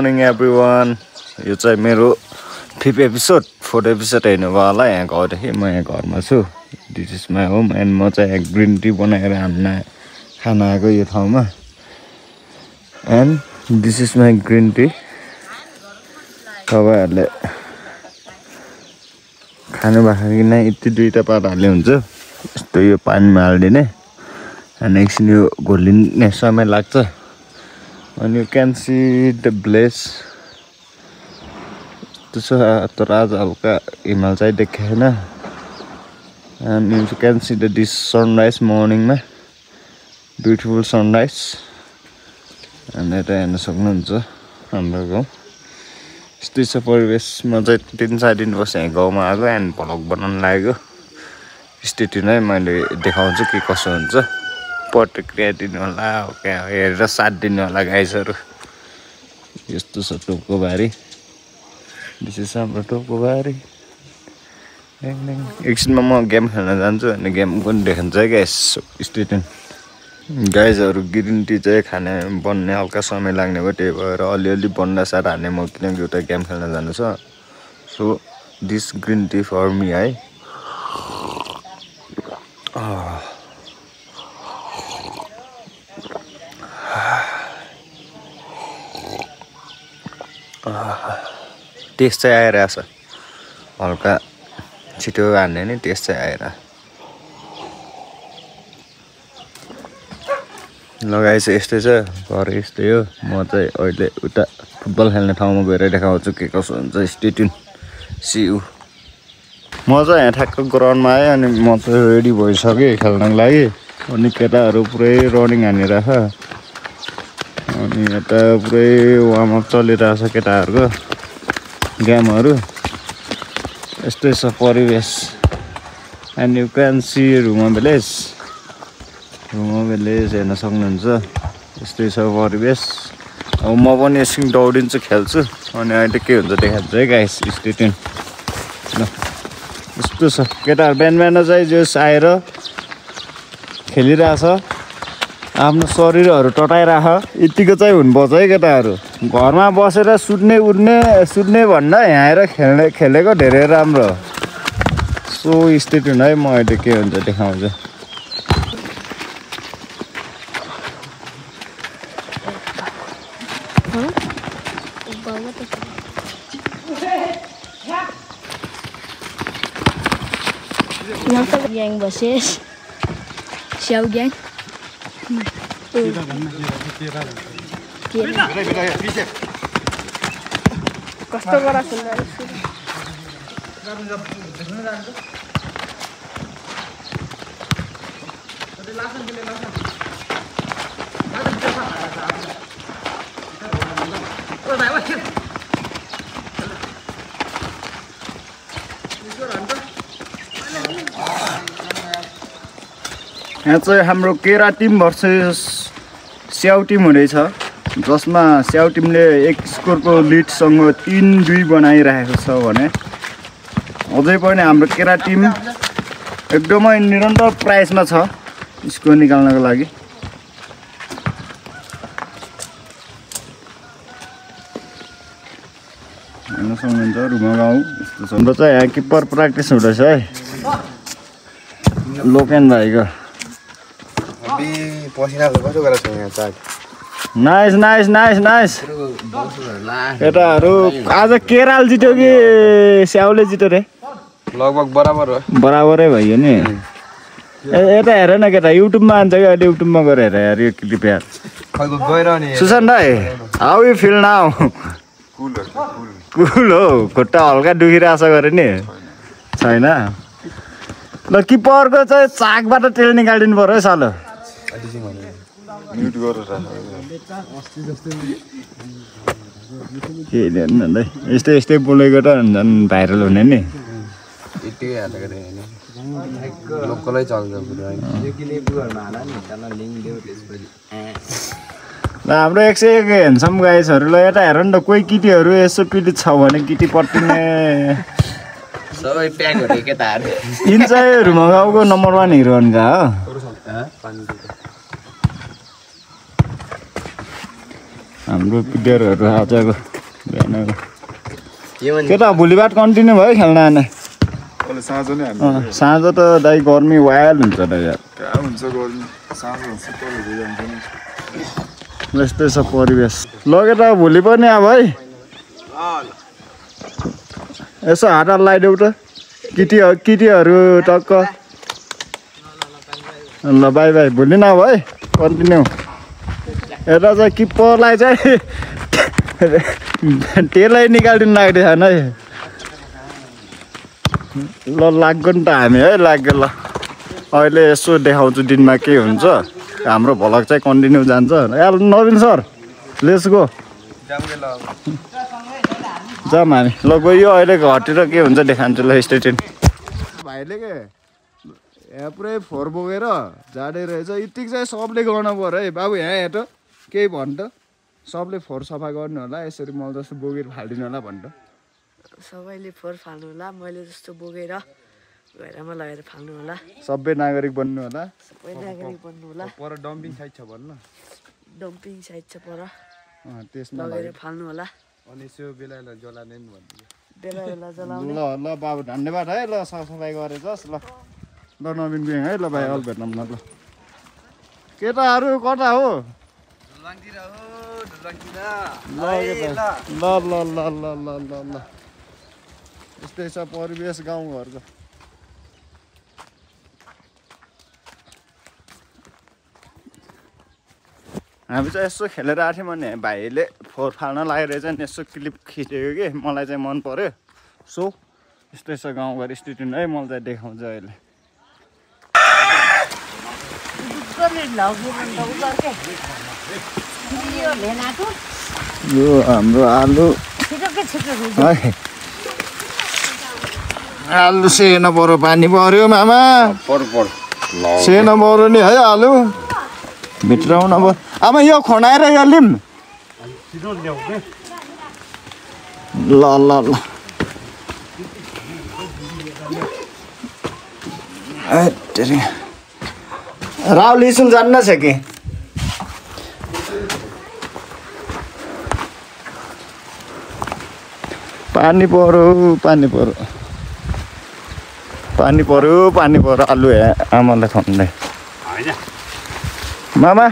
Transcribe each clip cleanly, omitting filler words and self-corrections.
morning everyone. यो चाहिँ मेरो 5th episode 4th episode हैन होला यहाँ घरदेखि म यहाँ घरमा छु. This is my home and म चाहिँ ग्रीन टी बनाएर खाना आएको यो ठाउँमा. And this is my green tea. तपाईहरुले खानु भएको कि नै यति दुईटा पात हाल्ने हुन्छ. यस्तो यो पानीमा हाल्दिने. And एकछिन यो घोलिने समय लाग्छ. And you can see the blaze. तर आज हल्का हिमाल चाहिँ देखेन. And you can see this sunrise morning मा beautiful sunrise. And यता हेर्न सक्नुहुन्छ हाम्रो गाउँ. यस्तै छ परिवेश. म चाहिँ 3-4 दिन बसे यहाँ गाउँमा आएको and भ्लग बनाउन लागेको. स्थिति नै मैले देखाउँछु के कसो हुन्छ. प्रतिक्रिया दिनु होला हेरेर साथ दिनु होला गाइसहरु. यस्तो छ टोपकोबारी. This is हाम्रो टोपकोबारी. एकछिनमा म गेम खेल्न जान्छु अनि गेम पनि देखाउँछु है गाइस. स्टेटन गाइसहरु ग्रीन टी चाहिँ खाने बन्ने हल्का समय लाग्ने भयो त्यही भएर अलिअलि बन्दा साथ हाल्ने म किनकि एउटा गेम खेल्न जानु छ. So this green tea for me है. टेस्ट चाहिँ आइरहेछ. हल्का छिटो हान्ने नि टेस्ट चाहिँ आएर. लगाएछ यस्तै छ. घर यस्तै हो. म चाहिँ अहिले उता फुटबल खेल्ने ठाउँमा गएर देखाउँछु के कसो हुन्छ. Stay tune. See you. म चाहिँ यहाँ ठ्याक्क ग्राउन्डमा आएँ अनि म चाहिँ रेडी भइसकेँ खेल्नको लागि. अनि केटाहरू पुरै रनिङ हानिरहेछ. अनि यता पुरै वार्म अप चलिरहेछ केटाहरूको गेमहरु. यस्तै छ परिवेश. And you can see Ruma village. Ruma village हेर्न सक्नुहुन्छ. यस्तै छ परिवेश. अब म पनि एकछिन दौडिन्छु खेल्छु अनि अहिले के हुन्छ देखाउँछु है गाइस. Stay tune. ल यस्तो छ केटाहरु बिहान चाहिँ जस आएर खेलिरहेछ. आफ्नो शरीरहरु टटाइराख. यतिको चाहिँ हुनुपर्छ है केटाहरु. घरमा बसेर सुत्ने भन्दा यहाँ आएर खेलेको धेरै राम्रो. सो स्टे ट्युन है. म अहिले के हुन्छ देखाउँछु. Yang versus Xiao Yang. कस्तो गरा सुन्दर यहाँ चाहिँ हाम्रो केरा टिम भर्सेस स्याउ टिम हुँदैछ. जसमा स्याउ टिमले एक स्कोरको लिडसँग 3-2 बनाइरहेको छ भने अझै पनि हाम्रो केरा टिम एकदमै निरन्तर प्राइसमा छ स्कोर निकाल्नको लागि. हेर्न सक्नुहुन्छ रुमा गाउँ यस्तो छ. हाम्रो चाहिँ यहाँ किपर प्र्याक्टिस हुँदैछ है लोकेन भाइको. Nice nice nice nice. केटाहरु आज केराल जित्यो कि स्याउले जित्यो रे? लगभग बराबर हो. बराबरै भयो नि. यता हेर न केटा युट्युबमा आन्छ कि अहिले युट्युबमा गएर हेर यार यो क्लिप यार. सुशान्त भाइ हाउ यु फिल नाउ? कुल हो. खुट्टा हल्का दुखिरहेछ गरे नि छैन. ल किपरको चाहिँ चाकबाट तेल निकालिदिनु पर्यो है सालो. म्युट गरेर के हेर्नु न यस्तै यस्तै बोलेको त झन् भाइरल हुने नि. लोकलै चल्छ पुरा. ल हाम्रो 101 हेन्सम गाइसहरुलाई यता हेर नि त. कोही केटीहरु यसो पीडित छ भने केटी पट्टिने सबै प्याक हो केटाहरु. यिन चाहिँ रुमा गाउँको नम्बर 1 हिरोइनका हो. हाम्रो प्लेयरहरु आजको केटा भोलिबाट कन्टिन्यू भयो खेल्न आने साँझ नै हामी साँझ त दाइ गर्मी वायल हुन्छ त यार कहाँ हुन्छ गर्नु साँझ शीतल हुँदै जान्छ नि यस्तै छ परिवेश लगेर भोलि पनि अब है यसो हात लगाइदेऊ त केटीहरू टक्क ल बाई बाई भोलि न है कन्टिन्यू यता चाहिँ किप्परलाई चाहिँ टेलै निकालिदिनु लाग्दै छैन है ल लाग्यो नि त हामी है लाग्यो ल अहिले यसो देखाउँछु दिनमा के हुन्छ हाम्रो भ्लग चाहिँ कन्टिन्यू जान्छ यार नवीन सर लेट्स गो जाम हामी ल गयो अहिले घटेर के हुन्छ देखान्छु ल स्टेसन भाइले के यहाँ पुरै फोहोर बोकेर झाडे रहेछ यतिक चाहिँ सबले गर्नु पर्यो है बाबु यहाँ हेर त केही भन् त सबले फोहोर सफा गर्नु होला यसरी मल जस्तो बोकेर फालिदिनु होला भन् त सबैले फोहोर फाल्नु होला मैले जस्तो बोकेर घरमा लगेर फाल्नु होला सबै नागरिक बन्नु होला सबै नागरिक बन्नु होला पर डम्पिङ साइड छ भन्नु डम्पिङ साइड छ पर त्यसमा लगेर फाल्नु होला अनि त्यो बेलालाई जलाने नि भन्नु बेला बेला जलाउने ल ल बाबु धन्यवाद है ल सफाइ गरे जस ल ल नवीन गुइङ है ल भाइ अल भेट्नु न ल केटाहरू कता हो ल ल ल ल ल ल ल यस्तै छ परिवेश गाउँघरको हामी चाहिँ यसो खेलेर आएको थियौँ भने भाइले फोहोर फाल्न लागेर चाहिँ यसो क्लिप खिचेको कि मलाई चाहिँ मन पर्यो सो यस्तै छ गाउँघर स्थिति है मलाई चाहिँ देखाउँछ अहिले यो हाम्रो आलु आलु सेन पर्यो पानी पर्यो मामा सेन पर्यो नि है आलु भित्राउन पर्यो आमा यो खनाएर यो लिम ल ल ल राहुल स्कुल जान्न छ कि पानी पर्यो पानी पर्यो पानी पर्यो पानी पर्यो आलु आमालाई खन्दै मामा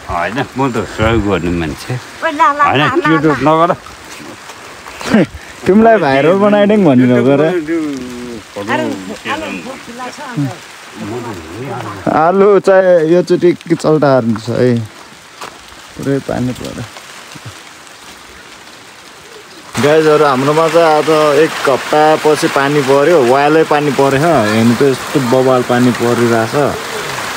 होइन म त सहयोग गर्ने मान्छे होइन त्यो नगर तिमीलाई भाइरल बनाइदिउँ भन्नु गर आलु चाहिँ योचोटि चल्टा छ है पुरै पानी पर्यो गाइजहरू हाम्रोमा चाहिँ आज एक हप्ता पछि पानी पर्यो वालै पानी परेछ हेर्नु त यस्तो बबाल पानी परिरहेछ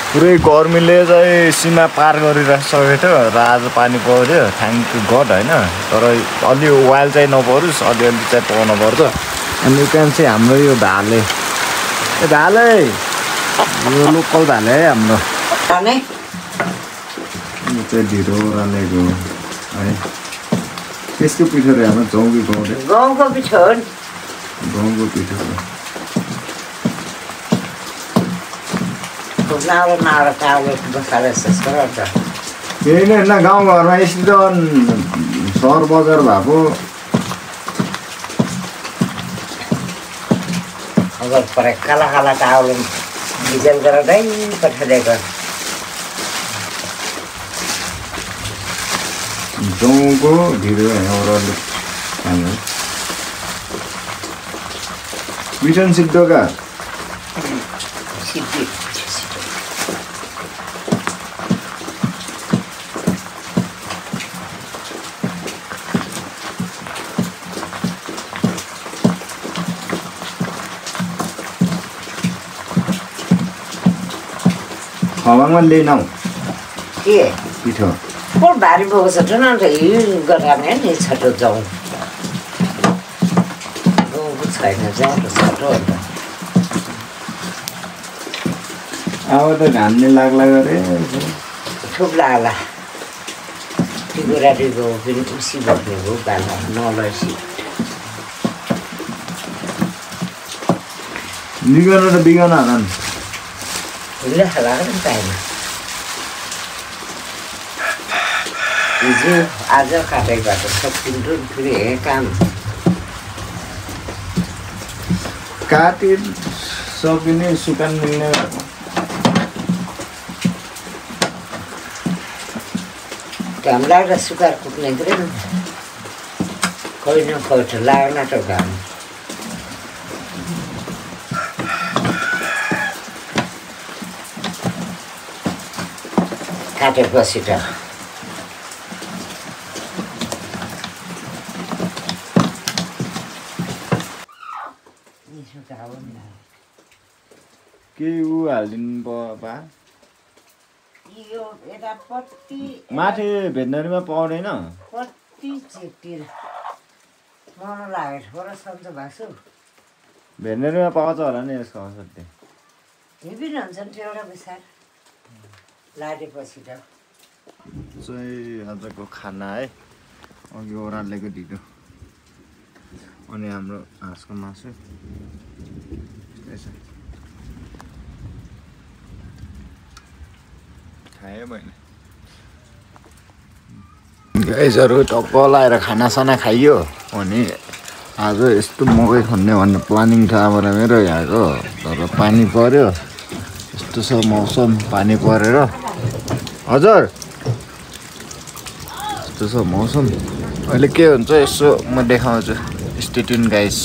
पुरै गर्मीले चाहिँ सीमा पार गरिरहेको थियो र आज पानी पर्यो थ्याङ्क यू गड होइन तर अलि वाइल चाहिँ नपरोस् अलिअलि चाहिँ पर्नुपर्छ अनि त्यहाँ चाहिँ हाम्रो यो भाले भाले यो लोकल भाले है हाम्रो यो चाहिँ ढिलो रालेको है त्यसको पिठो रे हाम्रो जौँकी गाउँको पिठो गाउँको पिठो त्यही नै होइन गाउँघरमा यस्तो सहर बजार भएको काला काला चाउल भिजन गरेर पठाइदिएको जौँको ढिलो एउटाले खानु मिठन सिद्धोका खवाङमा लिएनौ के पिठो कोही भारी भएको छ न त युज गरेर नि छटो जाउँ गाउँको छैन जाउँ त छटो अन्त अब त घाम्ने लाग्ला गरे थुप्ला होला टिकोराटीको फेरि उसी बस्ने हो बाला नलसी निगन र बिगन होला नि उसले खाला पनि पाएन हिजो आज काटेबाट सकिन्छ फेरि काम काटे सकिने सुकान मिल्ने घाम लाग्दा सुकाएर कुट्ने कुरो खोइ नखोट लाग्न त घाम काटेपछि त के ऊ हालिदिनु बा यो यतापट्टि माथि भेटनरीमा पाउँदैन कति चेकतिर मन लाग्यो छोरा सन्चो भएको छु भेटनरीमा पाउँछ होला नि यसको औषधि हेभी हुन्छन् त्यो एउटा बिसार लाडेपछि त चाहिँ आजको खाना है अघि ओह्रालेको ढिलो अनि हाम्रो हाँसको मासु यस्तै छ खायो मैले गाइजहरू टक्क लाएर खानासाना खाइयो अनि आज यस्तो मकै खन्ने भन्ने प्लानिङ छ अब मेरो यहाँको तर पानी पर्यो यस्तो छ मौसम पानी परेर हजुर यस्तो छ मौसम अहिले के हुन्छ यसो म देखाउँछु स्टे ट्युन गाइस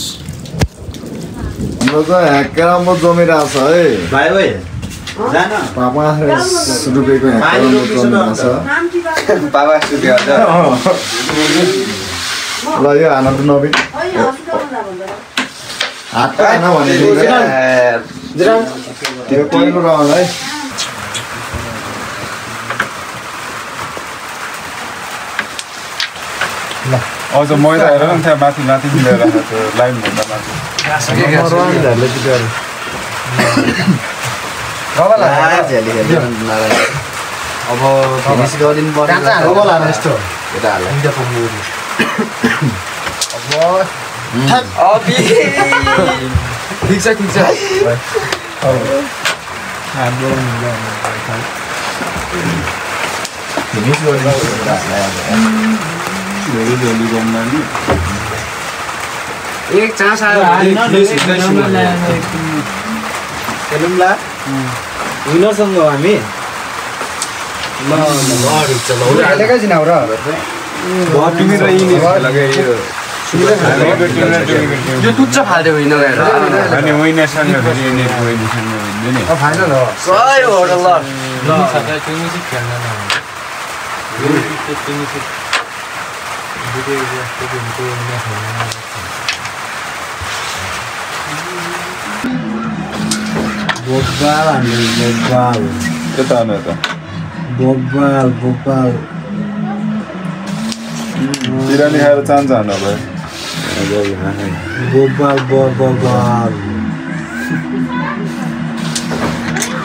हाम्रो चाहिँ यहाँ क्यारमबोर्ड जमिरहेको छ है भाइ भाइ जान पापा रुपियाँको यहाँ क्यारमबोर्ड जमिरहेको छ बाबा सुत्यो अझ ल यो हान त नबिन हात हान भनेको त्यो पहिलो राउन्ड है अझ मैदा हेर न त्यहाँ माथि माथि मिलेर राखेको थियो लाइनभन्दा माथि अब फिनिस गरिदिनु पर्छ ठिक छ फिनिस एक चान्स आयो खेलौँला विनरसँग हो हामी खेलेकै छैन र तिमी र यिनी यो तुच्छ फाल्यो होइन गएर अनि विनरसँग फेरि यिनी विनरसँग भिड्यो नि फाइनल हो सही हो र ल बोब्बाल हामी बोब्बाल यता आउनु यता बोब्बाल बिरानी खाएर चाहन्छ हान्नु भयो बोब्बाल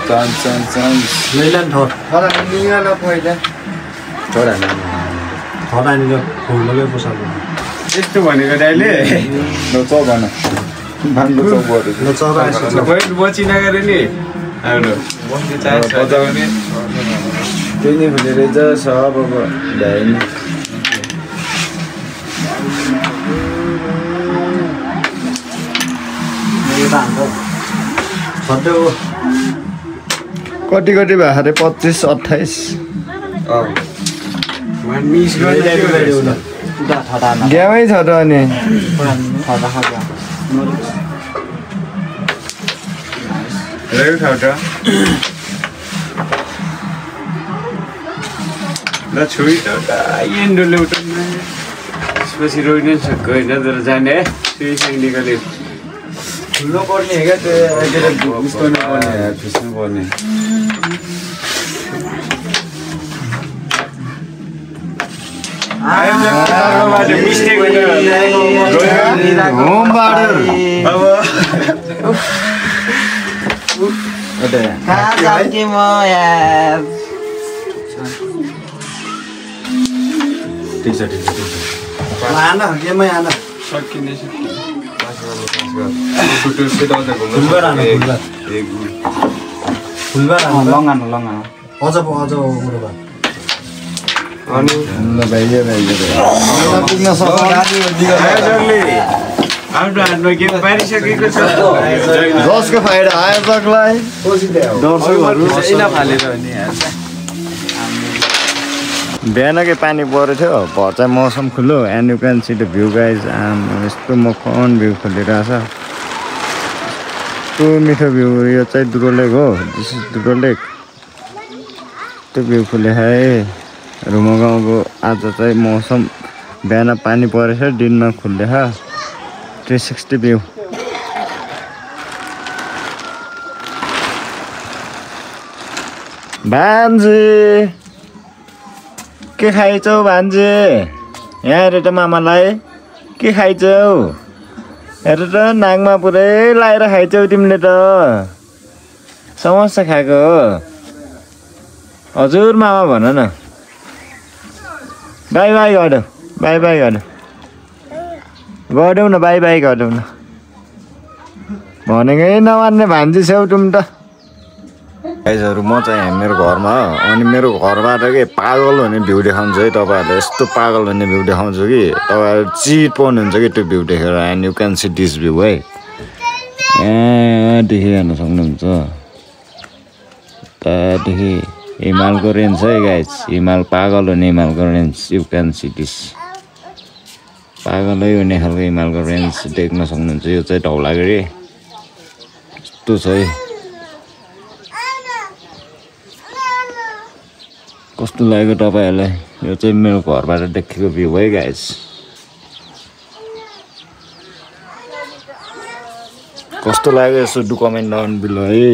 चान्स लैलान थोर थोरा निगा न पहिला छोरा थोरा निगा फुल लगे पोसाल यस्तो भनेको दाइले ल चौ भन भान्डो चौ भयो ल चरा यसो बची नगरे नि हाम्रो बचाउने त्यही नै भन्ने रहेछ सब अब भ्याएन कति भएको अरे 25 28 मिस ग्यामै छ त अनि ल छोइ त एन्डोले उठाउनु त्यसपछि रोइ नै सक्छ होइन तर जाने है त्यहीसँग निकाले खुल्नु पर्ने हो क्या त्यो उस्कनु पर्ने फिस्नु पर्ने मिस्टेक ठिक छ आना गेमै आना सकिने फुलबार लङ आना अझ उरो पुग्न सक्छ आफ्नो हातमा गेम पारिसकेको छ जसको फाइदा आयोजकलाई दर्शकहरू बिहानकै पानी परेको थियो भर चाहिँ मौसम खुल्लो and you can see the view guys यस्तो मकन भ्यू खोलिरहेछ यस्तो मिठो भ्यू यो चाहिँ दुरो लेक हो दिस इज दुरो लेक यस्तो भ्यू खोले है रुमा गाउँको आज चाहिँ मौसम बिहान पानी परेछ दिनमा खुल्ले 360 भ्यू भान्जी के खाइछौ भान्जी यहाँ हेर त मामालाई के खाइछौ हेर त नाकमा पुरै लाएर खाइछौ तिमीले त समस्या खाएको हो हजुर मामा भन न बाई बाई गरौँ बाई बाई गरौँ न बाई बाई गरौँ न भनेकै नमान्ने भान्जी छेउ तुम त गाइजहरू म चाहिँ मेरो घरमा अनि मेरो घरबाट के पागल हुने भ्यू देखाउँछु है तपाईँहरूले यस्तो पागल हुने भ्यू देखाउँछु कि तपाईँहरू चिट पाउनुहुन्छ कि त्यो भ्यू देखेर and you can see this view है यहाँदेखि हेर्न सक्नुहुन्छ त्यहाँदेखि हिमालको रेन्ज है गाइज हिमाल पागल हुने हिमालको range you can see this पागलै हुने खालको हिमालको रेन्ज देख्न सक्नुहुन्छ यो चाहिँ धौलागिरी यस्तो छ है कस्तो लाग्यो तपाईँहरूलाई यो चाहिँ मेरो घरबाट देखेको भ्यू है गाइज कस्तो लाग्यो यसो डु कमेन्ट डाउन बिलो है